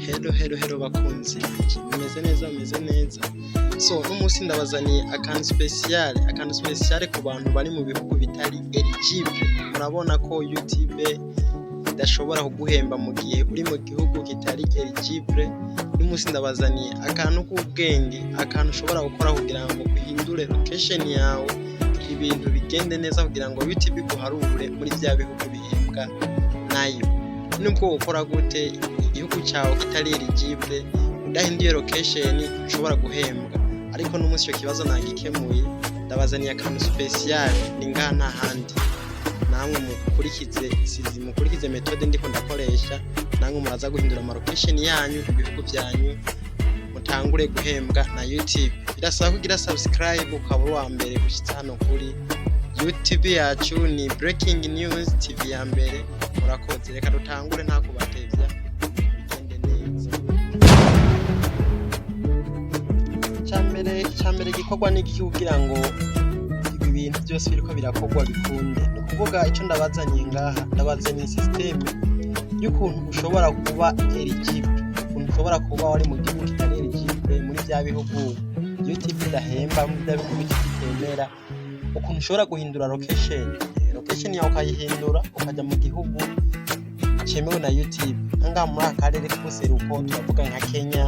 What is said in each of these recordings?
Hello, hello, hello bakunzi banje, mumeze neza? Mumeze neza? So n'umunsi ndabazaniye akantu spécial, akantu spécial ku bantu bari mu bihugu bitari eligible. Murabona ko YouTube idashobora kuguhemba mu gihe uri mu gihugu kitari eligible. N'umunsi ndabazaniye akantu k'ubwenge, akantu ushobora gukora kugira ngo uhindure location yawe, ibintu bigende neza, kugira ngo YouTube iguharure muri vya bihugu bihembwa nayo. Nubwo wokora gute, igihugu cyawe kitari eligible, udahinduye location ushobora guhembwa. Ariko n'umunsi icyo kibazo nagikemuye, ndabazaniye akantu spécial. Ni ngaha, nta handi. Namwe mukurikize isizi, mukurikize méthode ndiko ndakoresha, namwe muraza guhindura ama location yanyu, ibihugu byanyu, mutangure guhembwa na YouTube. Birasaba kugira subscribe, ukaba uwa mbere ushyitse hano kuri YouTube yacu. Ni Breaking News TV ya mbere. Murakoze. Reka dutangure nta kubatevya, bigende neza. Icambere gikorwa ni iki kugira ngo ibi bintu byose biriko birakorwa bikunde? Ni ukuvuga, ico ndabazaniye ngaha, ndabazaniye système y'ukuntu ushobora kuba eligible, ukuntu ushobora kuba wari mu gihugu kitari eligible, muri vya bihugu YouTube idahemba, muri vya bihugu YouTube itemera, ukuntu ushobora guhindura location, location yawe ukayihindura ukaja mu gihugu cemewe na YouTube. Nkangaha muri aka karere k'ubuseruko, turavuga nka Kenya,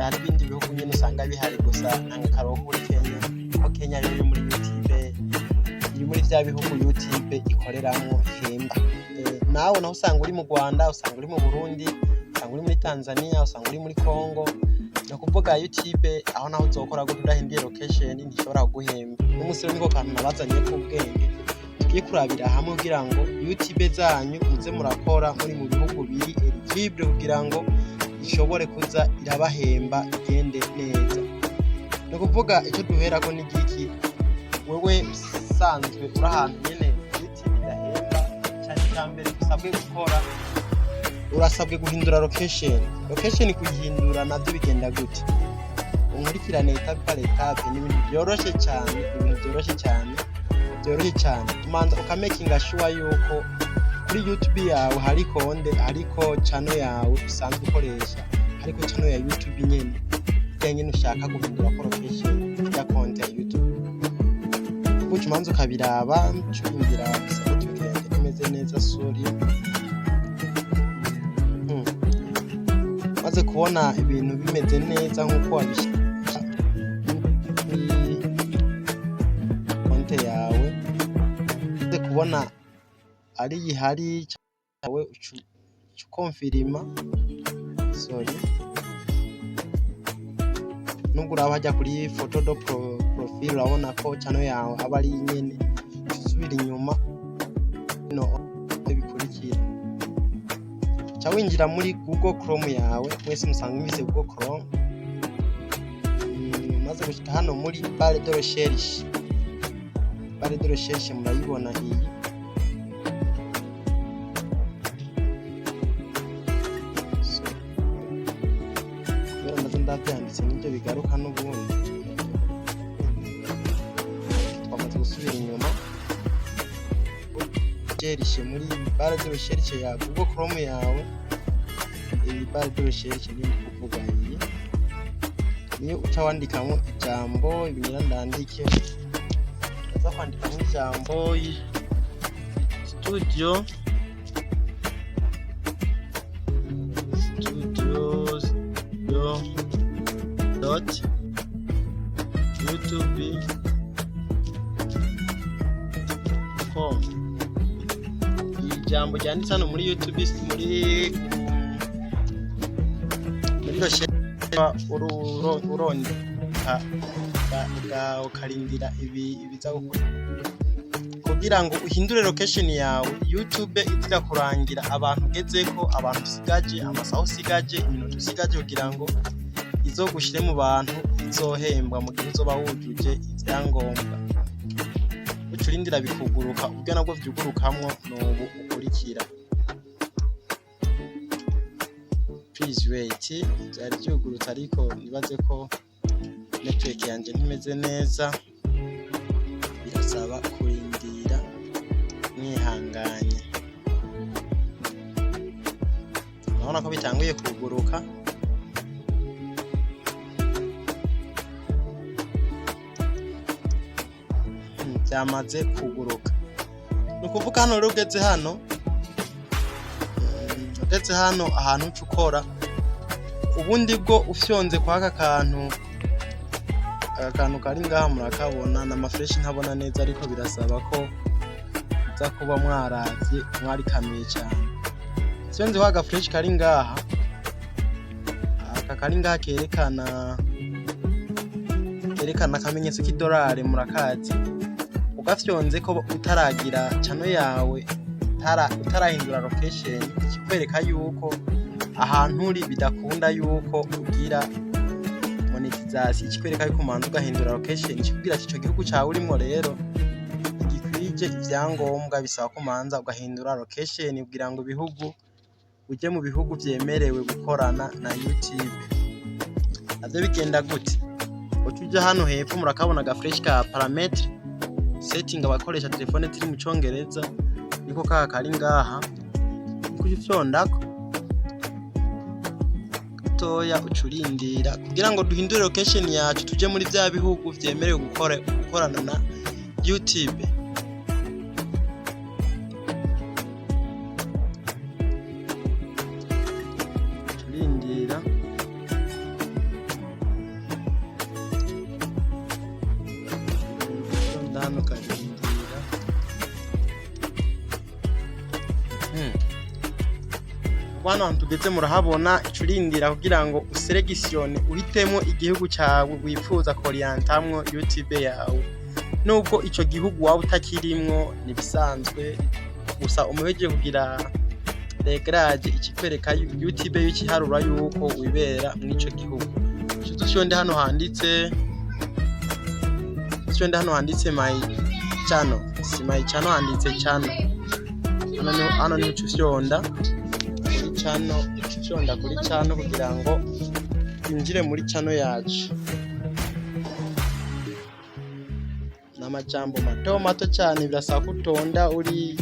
hari ibindi bihugu nyene usanga bihari. Gusa ntanga akarongo muri Kenya, kuko Kenya rero iri muri YouTube, iri muri vya bihugu YouTube ikoreramwo, ihemba. Nawe naho usanga uri mu Rwanda, usanga uri mu Burundi, usanga uri muri Tanzania, usanga uri muri Congo. Ni ukuvuga YouTube aho naho uzokora gute udahinduye location, ntishobora kuguhemba. N'umunsi rero niko kantu nabazaniye k'ubwenge tugiye kurabira hamwe, kugira ngo YouTube zanyu muze murakora muri mu bihugu biri eligible, kugira ngo ishobore kuza irabahemba, igende neza. Ni ukuvuga, icyo duherako ni igiki? Wewe usanzwe uri ahantu nyene YouTube idahemba, cyane, icya mbere usabwe gukora, urasabwe guhindura location. Location kuyihindura navyo bigenda gute? Unkurikirane étape par étape. Ni ibintu byoroshe cyane, ibintu byoroshe cyane, byoroshye cyane. Umanza ukamakinga sure yuko kuri YouTube yawe hari konde, hariko channel yawe usanzwe ukoresha, hariko channel ya YouTube nyene irya nyene ushaka guhindura ko location ya konti ya YouTube. Gutyo umanza ukabiraba. Curindira gusa, network yanjye imeze neza, sorry. Maze kubona ibintu bimeze neza nk'uko wabishaka muri konte yawe, maze kubona ari ihari cyawe, uca ukonfirima. Sorry, nubwo uraba hajya kuri photo de profil, urabona ko channel yawe aba ari nyene. Usubira inyuma, no bikurikira, ca winjira muri Google Chrome yawe. Mwese musanzwe mufise Google Chrome. Maze gushika hano muri barre de recherche, barre de recherche murayibona iyi. So, kubera ndaza ndavyanditse nibyo bigaruka n'ubundi. Twamaze gusubira inyuma. Recherche, muri barre de recherche ya Google Chrome yawe, iyi barre de recherche niyo ndi kuvuga. Iyi niyo uca wandikamo ijambo. Ibingira ndandike, uza kwandikamo ijambo studio, studio, studio.youtube.com. Iri jambo ryanditse hano muri YouTube, muri recherche, urondeka ukarindira ibi ibiza gukora kugira ngo uhindure location yawe. YouTube izira kurangira abantu ugezeko, abantu usigaje, amasaha usigaje, iminota usigaje, kugira ngo izogushire mu bantu izohembwa mu gihe uzoba wujuje ivyangombwa. Uca urindira bikuguruka. Uburyo nabwo vyugurukamwo nubu ukurikira. Please wait, vyari vyugurutse, ariko nibaze ko network yanje ntimeze neza, birasaba kurindira mwihanganye. Urabona ko vyugurutse. Urabona ko bitanguye kuguruka. Byamaze kuguruka. Ni ukuvuga hano rero ugeze hano ahantu uca ukora ubundi bwo ufyonze kwa aka kantu, aka kantu kari ngaha murakabona, ni ama flèche, ntabona neza, ariko birasaba ko muza kuba mwaravye, mwarikanuye cyane. Ufyonze kwa aga flèche kari ngaha, aka kari ngaha kerekana akamenyetso k'idolari, murakazi. Ugafyonze ko utaragira channel yawe, utarahindura location, ikikwereka yuko ahantu uri bidakunda yuko ugira monetization. Ikikwereka yuko umanza ugahindura location, ikikubwira ati ico gihugu cawe urimwo rero ntigikwije ivyangombwa, bisaba ko umanza ugahindura location kugira ngo ibihugu uje mu bihugu vyemerewe gukorana na YouTube. Navyo bigenda gute? Uca uja hano hepfo, murakabona aga flèche ka paramètre setting, abakoresha telefone ziri mu congereza niko kaka kari ngaha, niko uca ufyondako gatoya, uca urindira kugira ngo duhindure location yacu tuje muri vya bihugu vyemerewe gukorana na YouTube. Uca urindira. Ufyonda hano ukarindira. Hano hantu tugeze murahabona, ica urindira kugira ngo uselectionne, uhitemo igihugu cawe wifuza korientamwo YouTube yawe. Nubwo ico gihugu waba utakirimwo, nibisanzwe, gusa umuhejeje kugira réglage, ikikwereka YouTube y'ikiharura yuko wibera mw'ico gihugu. Uca ufyonde hano handitse, ufyonde hano handitse my channel, si my channel, handitse channel. Hano niho uca ufyonda kuri channel, uca ufyonda kuri channel kugira ngo twinjire muri channel yacu. N'amajambo mato mato cyane, birasaba ko utonda uri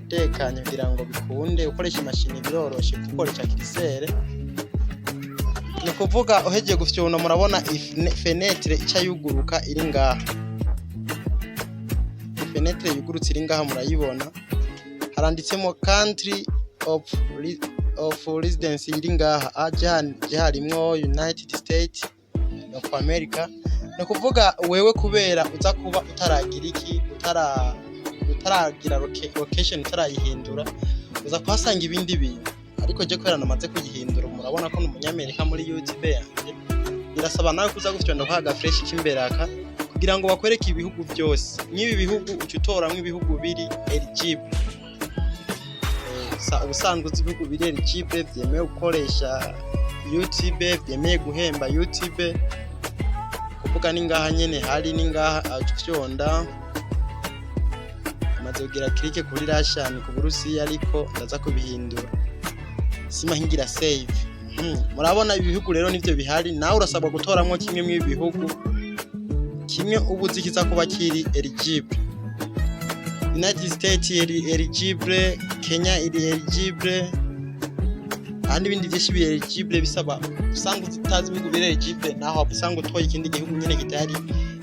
utekanye kugira ngo bikunde. Ukoresha imashini biroroshe, gukoresha curseur. Ni ukuvuga uhejeje gufyona, murabona fenêtre ica yuguruka iri ngaha. Fenêtre yugurutse iri ngaha murayibona, haranditsemo country of residence iri ngaha, aje harimwo United States of America. Ni ukuvuga wewe kubera uza kuba utaragira iki, utaragira location, utarayihindura, uza kuhasanga ibindi bintu. Ariko je kubera namaze kuyihindura, murabona ko ni umunyamerika muri YouTube yanjye. Birasaba nawe kuza gufyonda kwa aga flèche k'imbere aka kugira ngo bakwereke ibihugu byose. Nk'ibi bihugu uca utoramwo ibihugu biri eligible. Ubusanzwe uzi ibihugu biri eligible, byemewe gukoresha YouTube, byemeye guhemba YouTube, kuvuga ni ngaha nyene hari, ni ngaha ufyonda. Amaze kugira click kuri Russian, ku Burusiya, ariko ndaza kubihindura sima nkigira save. Murabona ibi bihugu rero nivyo bihari. Nawe urasabwa gutoramwo kimwe mw'ibi bihugu, kimwe uba uzi kiza kuba kiri eligible. United States iri eligible, Kenya iri eligible, aha n'ibindi byinshi biri eligible. Bisaba usanga utazi ibihugu biri eligible, naho waba usanga utoye ikindi gihugu nyine kitari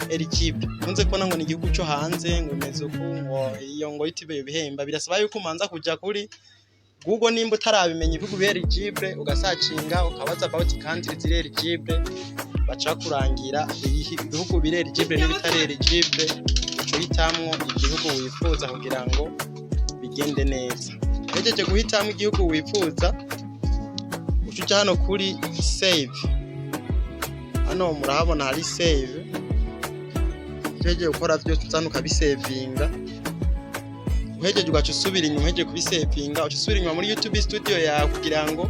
eligible. Nkunze kubona ngo ni igihugu cyo hanze, ngo bimeze uku, ngo iyo ngo YouTube bihemba. Birasaba yuko umanza kuja kuri Google nimba utarabimenya ibihugu biri eligible, ugasearchinga, ukabaza about country ziri eligible, baca kurangira ibihugu biri eligible n'ibitari eligible, uca uhitamwo igihugu wifuza kugira ngo bigende neza. Uhejeje guhitamwo igihugu wifuza, uca uja hano kuri save. Hano murahabona hari save. Uhejeje gukora vyose, uza hano ukabisavinga. Uhejeje ugaca usubira inyuma. Uhejeje kubisavinga, uca usubira inyuma muri YouTube Studio yawe kugira ngo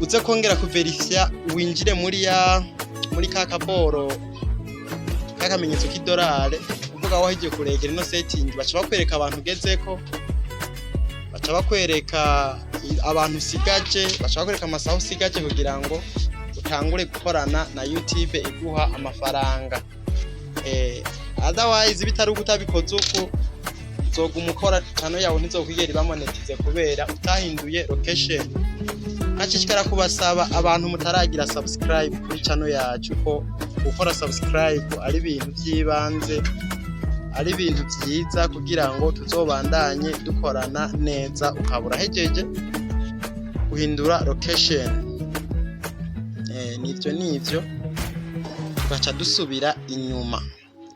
uze kongera kuverifya, winjire muri ka kaboro k'akamenyetso k'idolare. Kuvuga wahejeje kuregera ino setting, baca bakwereka abantu ugezeko, baca bakwereka abantu usigaje, baca bakwereka amasaha usigaje kugira ngo utangure gukorana na YouTube iguha amafaranga. Otherwise bitari uko utabikoze uko. Uzoguma ukora, channel yawe ntizokwigera iba monetize kubera utahinduye location. Nkashishikara kubasaba abantu mutaragira subscribe kuri channel yacu ko gukora subscribe ari ibintu by'ibanze, ari ibintu vyiza kugira ngo tuzobandanye dukorana neza. Ukaba urahejeje guhindura location. Nivyo, tugaca dusubira inyuma.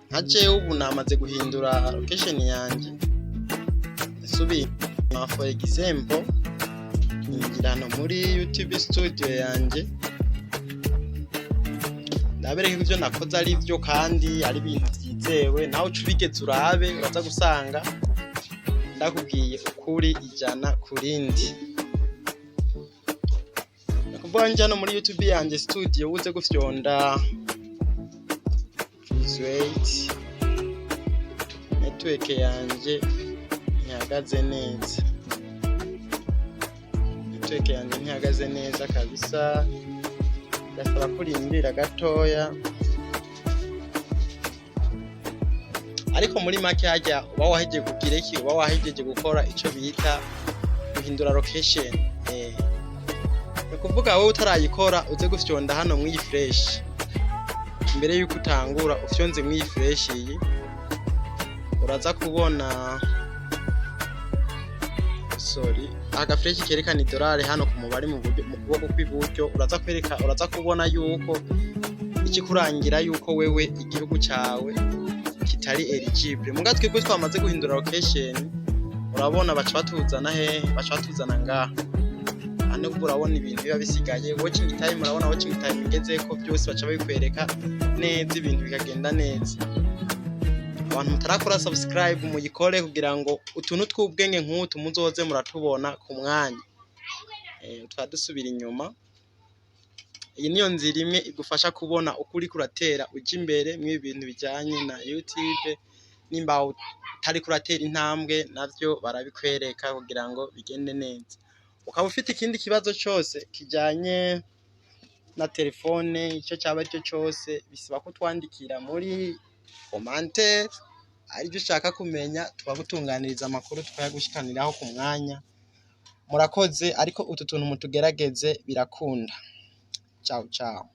Nka jewe ubu namaze guhindura location yanje, nsubiye inyuma, for example, ninjira hano muri YouTube Studio yanje, ndabereka ko ivyo nakoze ari vyo kandi ari ibintu vyizewe. Nawe uca ubigeze urabe, uraza gusanga ndakubwiye ukuri 100%. Ni ukuvuga nje hano muri YouTube yanje Studio, uze gufyonda, please wait, network yanje ntihagaze neza, network yanje ntihagaze neza kabisa, gasaba kurindira gatoya. Ariko muri make, harya uba wahejeje kugira iki? Uba wahejeje gukora ico bita guhindura location. Ni ukuvuga wowe utarayikora, uze gufyonda hano mw'iyi flèche imbere yuko utangura. Ufyonze mw'iyi flèche iyi, uraza kubona, sorry, aga flèche kerekana idolari hano ku mubare mu buryo, mu kuboko kw'iburyo, uraza kwereka, uraza kubona yuko ikikurangira yuko wewe igihugu cawe kitari eligible. Muga twebwe twamaze guhindura location, urabona baca batuzana hehe? Baca batuzana ngaha. Hano urabona ibintu biba bisigaye, watching time, urabona watching time igezeko, byose baca babikwereka neza, ibintu bikagenda neza. Abantu mutarakora subscribe, muyikore kugira ngo utuntu tw'ubwenge nk'utu muzoze muratubona ku mwanya. Tukaba dusubira inyuma. Iyi niyo nzira imwe igufasha kubona uko uriko uratera uja imbere mw'ibi bintu bijanye na YouTube. Nimba utariko uratera intambwe, navyo barabikwereka kugira ngo bigende neza. Ukaba ufite ikindi kibazo cose kijanye na telefone, ico caba aricyo cose, bisaba ko twandikira muri commentaire aribyo ushaka kumenya, tukagutunganiriza amakuru, tukayagushikaniraho ku mwanya. Murakoze, ariko utu tuntu mutugerageze, birakunda. Ciao ciao.